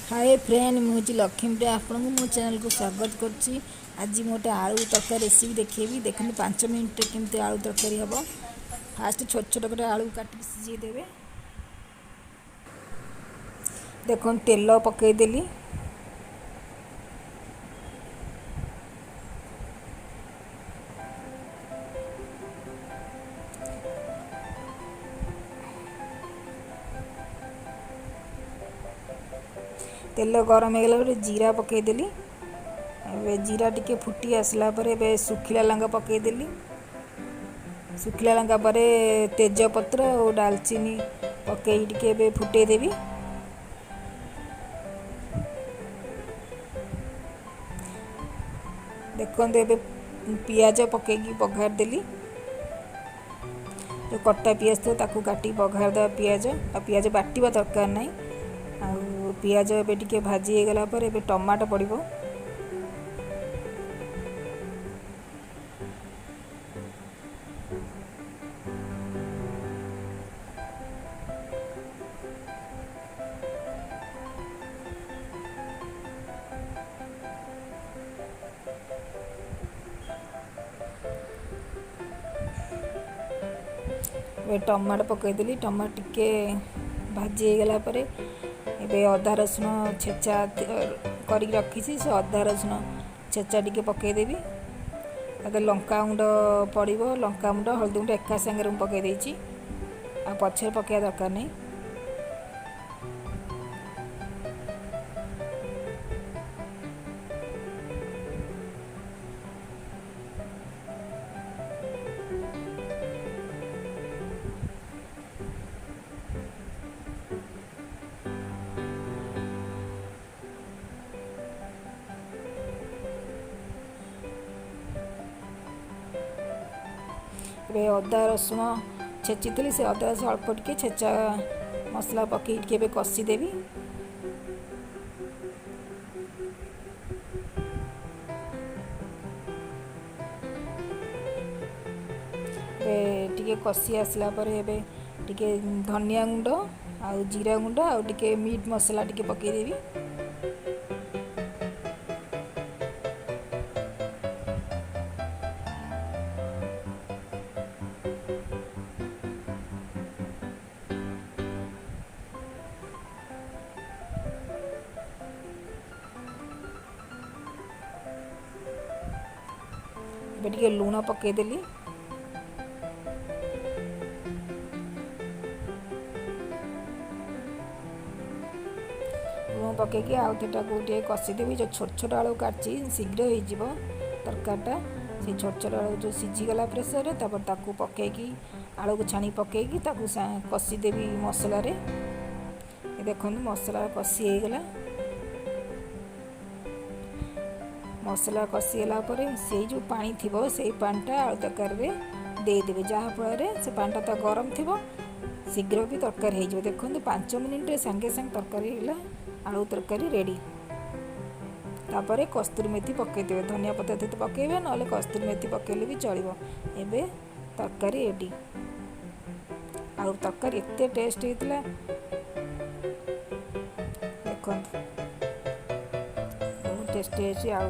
ହାଏ friend, ମୁଁ ହେଉଛି ଲକ୍ଷ୍ମୀପ୍ରିୟା। ଆପଣଙ୍କୁ ମୋ ଚ୍ୟାନେଲକୁ ସ୍ୱାଗତ କରୁଛି। ଆଜି ମୁଁ ଗୋଟେ ଆଳୁ ତରକାରୀ ରେସିପି ଦେଖେଇବି। ଦେଖନ୍ତୁ 5 ମିନିଟ୍ରେ କେମିତି ଆଳୁ ତରକାରୀ ହେବ। ଫାଷ୍ଟ ଛୋଟ ଛୋଟ କରି ଆଳୁ କାଟିକି ସିଝେଇ ଦେବେ। ଦେଖନ୍ତୁ, ତେଲ ପକାଇଦେଲି। ତେଲ ଗରମ ହେଇଗଲା ପରେ ଜିରା ପକାଇଦେଲି। ଏବେ ଜିରା ଟିକେ ଫୁଟି ଆସିଲା ପରେ ଏବେ ଶୁଖିଲା ଲଙ୍କା ପକାଇଦେଲି। ଶୁଖିଲା ଲଙ୍କା ପରେ ତେଜପତ୍ର ଆଉ ଡାଲଚିନି ପକାଇ ଟିକେ ଏବେ ଫୁଟେଇଦେବି। ଦେଖନ୍ତୁ, ଏବେ ପିଆଜ ପକାଇକି ବଘାରିଦେଲି। ଯେଉଁ କଟା ପିଆଜ ଥିବ, ତାକୁ କାଟିକି ବଘାରି ଦେବା ପିଆଜ। ଆଉ ପିଆଜ ବାଟିବା ଦରକାର ନାହିଁ। ଆଉ ପିଆଜ ଏବେ ଟିକେ ଭାଜି ହେଇଗଲା ପରେ ଏବେ ଟମାଟୋ ପଡ଼ିବ। ଏବେ ଟମାଟୋ ପକାଇଦେଲି। ଟମାଟୋ ଟିକେ ଭାଜି ହେଇଗଲା ପରେ ଏବେ ଅଦା ରସୁଣ ଛେଚା କରିକି ରଖିଛି, ସେ ଅଦା ରସୁଣ ଛେଚା ଟିକେ ପକାଇଦେବି। ତାଦେହରେ ଲଙ୍କା ଗୁଣ୍ଡ ପଡ଼ିବ। ଲଙ୍କା ଗୁଣ୍ଡ, ହଳଦୀ ଗୁଣ୍ଡ ଏକା ସାଙ୍ଗରେ ମୁଁ ପକାଇ ଦେଇଛି, ଆଉ ପଛରେ ପକାଇବା ଦରକାର ନାହିଁ। ଏବେ ଅଦା ରସୁଣ ଛେଚିଥିଲି, ସେ ଅଦା ରସୁଣ ଅଳ୍ପ ଟିକେ ଛେଚା ମସଲା ପକାଇକି ଟିକେ ଏବେ କଷିଦେବି। ଏବେ ଟିକେ କଷି ଆସିଲା ପରେ ଏବେ ଟିକେ ଧନିଆ ଗୁଣ୍ଡ ଆଉ ଜିରା ଗୁଣ୍ଡ ଆଉ ଟିକେ ମିଟ୍ ମସଲା ଟିକେ ପକାଇଦେବି। ଏବେ ଟିକେ ଲୁଣ ପକାଇଦେଲି। ଲୁଣ ପକାଇକି ଆଉ ତାକୁ ଟିକେ କଷିଦେବି। ଯେଉଁ ଛୋଟ ଛୋଟ ଆଳୁ କାଟିଛି, ଶୀଘ୍ର ହେଇଯିବ ତରକାରୀଟା। ସେଇ ଛୋଟ ଛୋଟ ଆଳୁ ଯେଉଁ ସିଝିଗଲା ପ୍ରେସରରେ, ତାପରେ ତାକୁ ପକାଇକି, ଆଳୁକୁ ଛାଣି ପକାଇକି ତାକୁ କଷିଦେବି ମସଲାରେ। ଦେଖନ୍ତୁ, ମସଲା କଷି ହେଇଗଲା। ମସଲା କଷିଗଲା ପରେ ସେଇ ଯେଉଁ ପାଣି ଥିବ, ସେଇ ପାଣିଟା ଆଳୁ ତରକାରୀରେ ଦେଇଦେବେ, ଯାହାଫଳରେ ସେ ପାଣିଟା ତ ଗରମ ଥିବ, ଶୀଘ୍ର ବି ତରକାରୀ ହେଇଯିବ। ଦେଖନ୍ତୁ, 5 ମିନିଟ୍ରେ ସାଙ୍ଗେ ସାଙ୍ଗେ ତରକାରୀ ହେଇଗଲା। ଆଳୁ ତରକାରୀ ରେଡ଼ି। ତାପରେ କସ୍ତୁରୀ ମେଥି ପକାଇଦେବେ। ଧନିଆ ପତ୍ର ତ ପକାଇବେ, ନହେଲେ କସ୍ତୁରୀ ମେଥି ପକାଇଲେ ବି ଚଳିବ। ଏବେ ତରକାରୀ ରେଡ଼ି। ଆଉ ତରକାରୀ ଏତେ ଟେଷ୍ଟ ହେଇଥିଲା। ଦେଖନ୍ତୁ, ବହୁତ ଟେଷ୍ଟି ହେଇଛି ଆଳୁ।